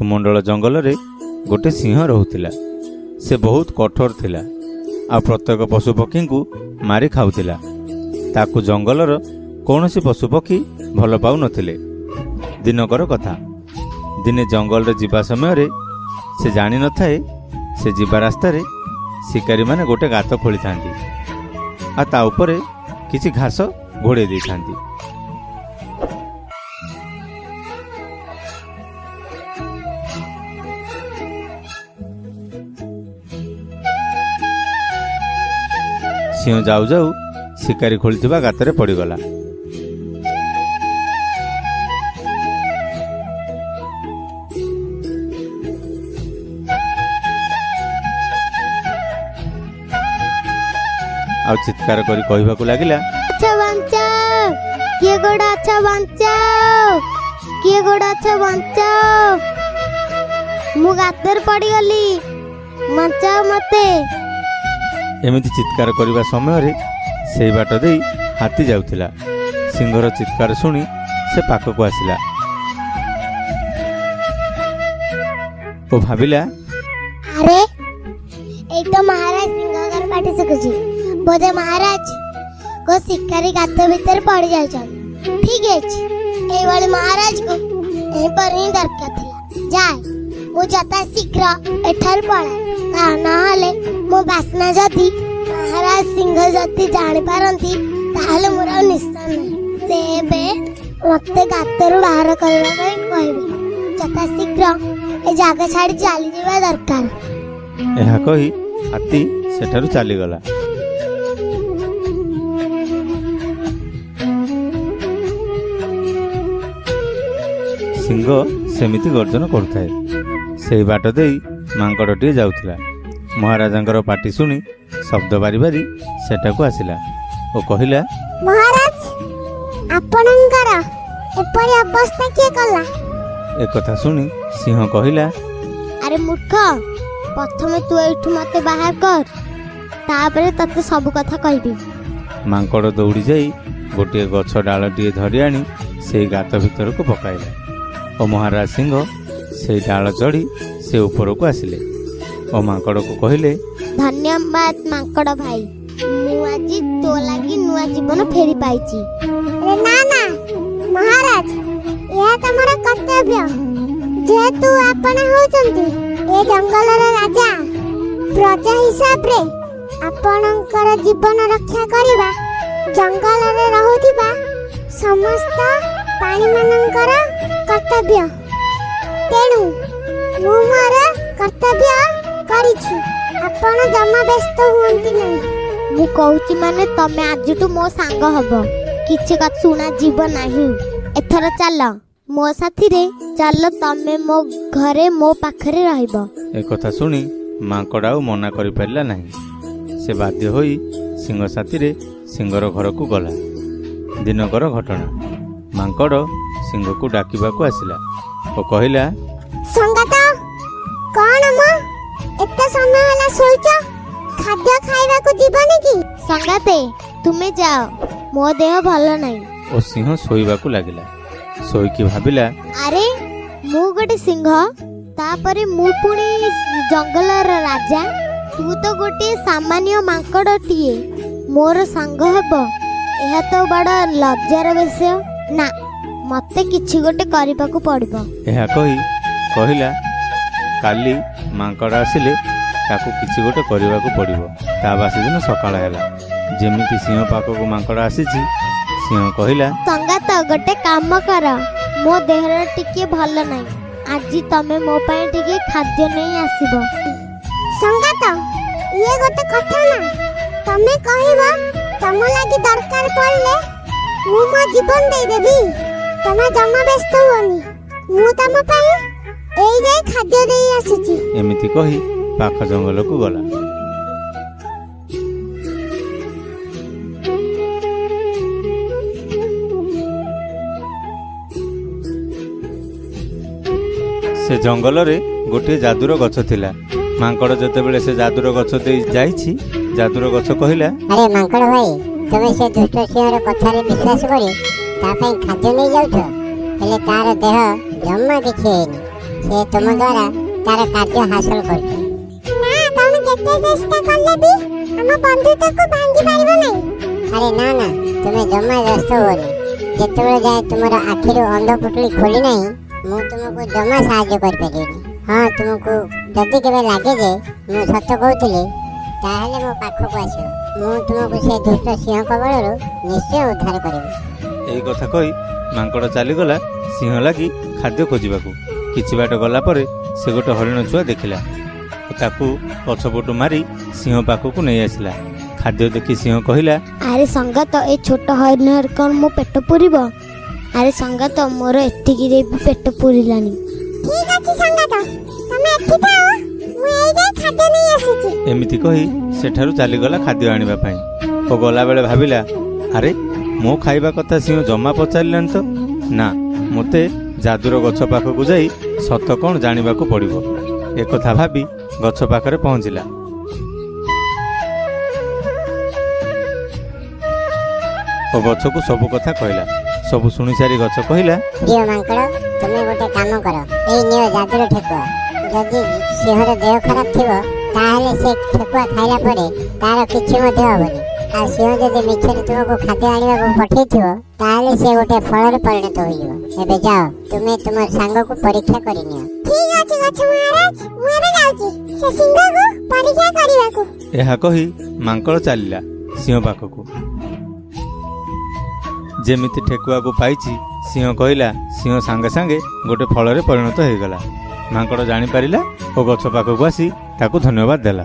ସୁମଣ୍ଡଳ ଜଙ୍ଗଲରେ ଗୋଟେ ସିଂହ ରହୁଥିଲା। ସେ ବହୁତ କଠୋର ଥିଲା ଆଉ ପ୍ରତ୍ୟେକ ପଶୁପକ୍ଷୀଙ୍କୁ ମାରି ଖାଉଥିଲା। ତାକୁ ଜଙ୍ଗଲର କୌଣସି ପଶୁପକ୍ଷୀ ଭଲ ପାଉନଥିଲେ। ଦିନକର କଥା, ଦିନେ ଜଙ୍ଗଲରେ ଯିବା ସମୟରେ ସେ ଜାଣିନଥାଏ, ସେ ଯିବା ରାସ୍ତାରେ ଶିକାରୀମାନେ ଗୋଟେ ଗାତ ଖୋଳିଥାନ୍ତି ଆଉ ତା ଉପରେ କିଛି ଘାସ ଘୋଡ଼େଇ ଦେଇଥାନ୍ତି। ସିଂହ ଯାଉ ଯାଉ ଶିକାରୀ ଖୋଳିଥିବା ଗାତରେ ପଡ଼ିଗଲା। ଆଉ ଚିତ୍କାର କରି କହିବାକୁ ଲାଗିଲା, ଆଚ୍ଛା ବଞ୍ଚାଅ, କିଏ ଗୋଡ ଅଛ ବଞ୍ଚାଅ, କିଏ ଗୋଡ ଅଛ ବଞ୍ଚାଅ, ମୁଁ ଗାତରେ ପଡ଼ିଗଲି, ବଞ୍ଚାଅ ମତେ। ଏମିତି ଚିତ୍କାର କରିବା ସମୟରେ ସେଇ ବାଟ ଦେଇ ହାତୀ ଯାଉଥିଲା। ସିଂହର ଚିତ୍କାର ଶୁଣି ସେ ପାଖକୁ ଆସିଲା ଓ ଭାବିଲା, ଆରେ, ଏଇ ତ ମହାରାଜ ସିଂହଙ୍କର ପାଟି ଶୁଖୁଛି। ବୋଧେ ମହାରାଜ କୋ ଶିକାରୀ ଗାତ ଭିତରେ ପଡ଼ି ଯାଇଛନ୍ତି। ଠିକ ଅଛି, ଏଇଭଳି ମହାରାଜକୁ ଏହିପରି ହିଁ ଦରକାର ଥିଲା। ଯାଏ, ମୁଁ ଯଥା ଶୀଘ୍ର ଏଠାରୁ ପଳାଏ, ତା ନହେଲେ ମୋ ବାସ୍ନା ଯଦି ମହାରାଜ ସିଂହ ଯଦି ଜାଣିପାରନ୍ତି, ତାହେଲେ ମୋର ଆଉ ନିଶ୍ଚୟ ନାହିଁ। ସେ ଏବେ ମତେ ଗାତରୁ ବାହାର କରିବା ପାଇଁ କହିବେ। ଯଥା ଶୀଘ୍ର ଏ ଜାଗା ଛାଡ଼ି ଚାଲିଯିବା ଦରକାର। ଏହା କହି ହାତୀ ସେଠାରୁ ଚାଲିଗଲା। ସିଂହ ସେମିତି ଗର୍ଜନ କରୁଥାଏ। ସେଇ ବାଟ ଦେଇ ମାଙ୍କଡ଼ଟିଏ ଯାଉଥିଲା। ମହାରାଜାଙ୍କର ପାଟି ଶୁଣି ଶବ୍ଦ ବାରି ବାରି ସେଠାକୁ ଆସିଲା ଓ କହିଲା, ମହାରାଜ, ଆପଣଙ୍କର ଏପରି ଅବସ୍ଥା କିଏ କଲା? ଏକଥା ଶୁଣି ସିଂହ କହିଲା, ଆରେ ମୂର୍ଖ, ପ୍ରଥମେ ତୁ ଏଇଠୁ ମତେ ବାହାର କର, ତାପରେ ତତେ ସବୁ କଥା କହିବି। ମାଙ୍କଡ଼ ଦୌଡ଼ି ଯାଇ ଗୋଟିଏ ଗଛ ଡାଳଟିଏ ଧରି ଆଣି ସେଇ ଗାତ ଭିତରକୁ ପକାଇଲା ଓ ମହାରାଜ ସିଂହ ସେଇ ଡାଳ ଚଢ଼ି ସେ ଉପରକୁ ଆସିଲେ ଓ ମାଙ୍କଡ଼କୁ କହିଲେ, ଧନ୍ୟବାଦ ମାଙ୍କଡ଼ ଭାଇ, ମୁଁ ଆଜି ତୋ ଲାଗି ନୂଆ ଜୀବନ ଫେରି ପାଇଛି। ନା ନା ମହାରାଜ, ଏହା ତମର କର୍ତ୍ତବ୍ୟ। ଯେହେତୁ ଆପଣ ହେଉଛନ୍ତି ଏ ଜଙ୍ଗଲର ରାଜା, ପ୍ରଜା ହିସାବରେ ଆପଣଙ୍କର ଜୀବନ ରକ୍ଷା କରିବା ଜଙ୍ଗଲରେ ରହୁଥିବା ସମସ୍ତ ପ୍ରାଣୀମାନଙ୍କର କର୍ତ୍ତବ୍ୟ। ତେଣୁ ମୁଁ ମୋର କର୍ତ୍ତବ୍ୟ କରିଛି। ଆପଣ ଜମା ବ୍ୟସ୍ତ ହୁଅନ୍ତି ନାହିଁ। ମୁଁ କହୁଛି ମାନେ ତମେ ଆଜିଠୁ ମୋ ସାଙ୍ଗ ହବ। କିଛି କଥା ଶୁଣାଯିବ ନାହିଁ। ଏଥର ଚାଲ, ମୋ ସାଥିରେ ଚାଲ। ତମେ ମୋ ଘରେ ମୋ ପାଖରେ ରହିବ। ଏକଥା ଶୁଣି ମାଙ୍କଡ଼ ଆଉ ମନା କରିପାରିଲା ନାହିଁ। ସେ ବାଧ୍ୟ ହୋଇ ସିଂହ ସାଥିରେ ସିଂହର ଘରକୁ ଗଲା। ଦିନକର ଘଟଣା, ମାଙ୍କଡ଼ ସିଂହକୁ ଡାକିବାକୁ ଆସିଲା ଓ କହିଲା, ସଙ୍ଗାତ, କଣ ମ ଏତେ ସମୟ ହେଲା ଶୋଇଛ? ଖାଦ୍ୟ ଖାଇବାକୁ ଯିବନି କି? ସଙ୍ଗାତେ, ତୁମେ ଯାଅ, ମୋ ଦେହ ଭଲ ନାହିଁ। ଓ ସିଂହ ଶୋଇବାକୁ ଲାଗିଲା। ଶୋଇକି ଭାବିଲା, ଆରେ, ମୁଁ ଗୋଟେ ସିଂହ, ତାପରେ ମୁଁ ପୁଣି ଜଙ୍ଗଲର ରାଜା। ତୁ ତ ଗୋଟିଏ ସାମାନ୍ୟ ମାଙ୍କଡ଼ଟିଏ, ମୋର ସାଙ୍ଗ ହେବ, ଏହା ତ ବଡ଼ ଲଜ୍ଜାର ବିଷୟ। ନା, ମତେ କିଛି ଗୋଟେ କରିବାକୁ ପଡ଼ିବ। ଏହା କହି କହିଲା, କାଲି ମାଙ୍କଡ଼ ଆସିଲେ ତାକୁ କିଛି ଗୋଟେ କରିବାକୁ ପଡ଼ିବ। ତା ବାସିଦିନ ସକାଳ ହେଲା। ଯେମିତି ସିଂହ ପାଖକୁ ମାଙ୍କଡ଼ ଆସିଛି, ସିଂହ କହିଲା, ସଙ୍ଗାତ, ଗୋଟେ କାମ କର, ମୋ ଦେହର ଟିକେ ଭଲ ନାହିଁ। ଆଜି ତମେ ମୋ ପାଇଁ ଟିକେ ଖାଦ୍ୟ ନେଇ ଆସିବ। ସଙ୍ଗାତ, ଇଏ ଗୋଟେ କଥା ନା? ତମେ କହିବ, ତମ ଲାଗି ଦରକାର ପଡ଼ିଲେ ମୁଁ ମୋ ଜୀବନ ଦେଇଦେବି। ତମେ ଜମା ବ୍ୟସ୍ତ ହୁଅନି, ମୁଁ ତମ ପାଇଁ ଏଇ ଯାଇ ଖାଦ୍ୟ ଦେଇ ଆସୁଛି। ଏମିତି କହି ପାଖ ଜଙ୍ଗଲକୁ ଗଲା। ସେ ଜଙ୍ଗଲରେ ଗୋଟିଏ ଯାଦୁର ଗଛ ଥିଲା। ମାଙ୍କଡ଼ ଯେତେବେଳେ ସେ ଯାଦୁର ଗଛ ଦେଇ ଯାଇଛି, ଯାଦୁର ଗଛ କହିଲା, ଆରେ ମାଙ୍କଡ଼ ଭାଇ, ତମେ ସେ ଦୁଷ୍ଟ ସିଂହର କଥାରେ ବିଶ୍ୱାସ କରି ତା ପାଇଁ ଖାଦ୍ୟ ନେଇଯାଉଛ, ହେଲେ ତାର ଦେହ ଜମା କିଛି ହେଇନି। ସେ ତୁମ ଦ୍ୱାରା ତାର କାର୍ଯ୍ୟ ହାସଲ କରୁଛି। ନା, ତମେ ଯେତେ ଚେଷ୍ଟା କଲେ ବି ଆମ ବନ୍ଧୁତ୍ୱକୁ ଭାଙ୍ଗି ପାରିବ ନାହିଁ। ଆରେ ନା ନା, ତୁମେ ଜମା ବ୍ୟସ୍ତ ହୁଅନି। ଯେତେବେଳେ ଯାଏ ତୁମର ଆଖିରୁ ଅନ୍ଧ ପୁଟୁଳି ଖୋଲି ନାହିଁ, ମୁଁ ତୁମକୁ ଜମା ସାହାଯ୍ୟ କରିପାରିବିନି। ହଁ, ତୁମକୁ ଯଦି କେବେ ଲାଗେ ଯେ ମୁଁ ସତ କହୁଥିଲି, ତାହେଲେ ମୋ ପାଖକୁ ଆସିବ। ମୁଁ ତୁମକୁ ସେ ଦୁଷ୍ଟ ସିଂହ କବଳରୁ ନିଶ୍ଚୟ ଉଦ୍ଧାର କରିବି। ଏହି କଥା କହି ମାଙ୍କଡ଼ ଚାଲିଗଲା ସିଂହ ଲାଗି ଖାଦ୍ୟ ଖୋଜିବାକୁ। କିଛି ବାଟ ଗଲା ପରେ ସେ ଗୋଟେ ହରିଣ ଛୁଆ ଦେଖିଲା ଓ ତାକୁ ପଛପଟୁ ମାରି ସିଂହ ପାଖକୁ ନେଇ ଆସିଲା। ଖାଦ୍ୟ ଦେଖି ସିଂହ କହିଲା, ଆରେ ସଙ୍ଗାତ, ଏ ଛୋଟ ହରିଣରେ କ'ଣ ମୋ ପେଟ ପୁରିବ? ଆରେ ସଙ୍ଗାତ, ମୋର ଏତିକିରେ ବି ପେଟ ପୁରିଲାନି। ଠିକ ଅଛି ସଙ୍ଗାତ, ତମେ ଏଠି ଥାଅ, ମୁଁ ଏଇ ଯାଇ ଖାଦ୍ୟ ନେଇ ଆସୁଛି। ଏମିତି କହି ସେଠାରୁ ଚାଲିଗଲା ଖାଦ୍ୟ ଆଣିବା ପାଇଁ ଓ ଗଲାବେଳେ ଭାବିଲା, ଆରେ, ମୋ ଖାଇବା କଥା ସିଂହ ଜମା ପଚାରିଲାନି ତ। ନା, ମୋତେ ଯାଦୁର ଗଛ ପାଖକୁ ଯାଇ ସତ କ'ଣ ଜାଣିବାକୁ ପଡ଼ିବ। ଏକଥା ଭାବି ଗଛ ପାଖରେ ପହଞ୍ଚିଲା ଓ ଗଛକୁ ସବୁ କଥା କହିଲା। ସବୁ ଶୁଣି ସାରି ଗଛ କହିଲା, ପ୍ରିୟ ମାଙ୍କଡ଼, ତୁମେ ଗୋଟେ କାମ କର। ଏଇ ନିଅ ଯାଦୁର ଠେକୁଆ। ଯଦି ସିଂହର ଦେହ ଖରାପ ଥିବ, ତାହେଲେ ସେ ଠେକୁଆ ଖାଇଲା ପରେ ତାର କିଛି ମଧ୍ୟ ହବନି। ଆଉ ସିଂହ ଯଦି ମିଛରେ ତୁମକୁ ଖାଦ୍ୟ ଆଣିବାକୁ ପଠେଇଥିବ, ତାହେଲେ ସେ ଗୋଟେ ଫଳରେ ପରିଣତ ହୋଇଯିବ। ଏବେ ଯାଅ, ତୁମେ ତୁମ ସାଙ୍ଗକୁ ପରୀକ୍ଷା କରିନିଅ। ଠିକ ଅଛି ଗଛ ମହାରାଜ, ମୁଁ ଏବେ ଯାଉଛି ସେ ସିଂହକୁ ପରୀକ୍ଷା କରିବାକୁ। ଏହା କହି ମାଙ୍କଡ଼ ଚାଲିଲା ସିଂହ ପାଖକୁ। ଯେମିତି ଠେକୁଆକୁ ପାଇଛି, ସିଂହ କହିଲା, ସିଂହ ସାଙ୍ଗେ ସାଙ୍ଗେ ଗୋଟେ ଫଳରେ ପରିଣତ ହେଇଗଲା। ମାଙ୍କଡ଼ ଜାଣିପାରିଲା ଓ ଗଛ ପାଖକୁ ଆସି ତାକୁ ଧନ୍ୟବାଦ ଦେଲା।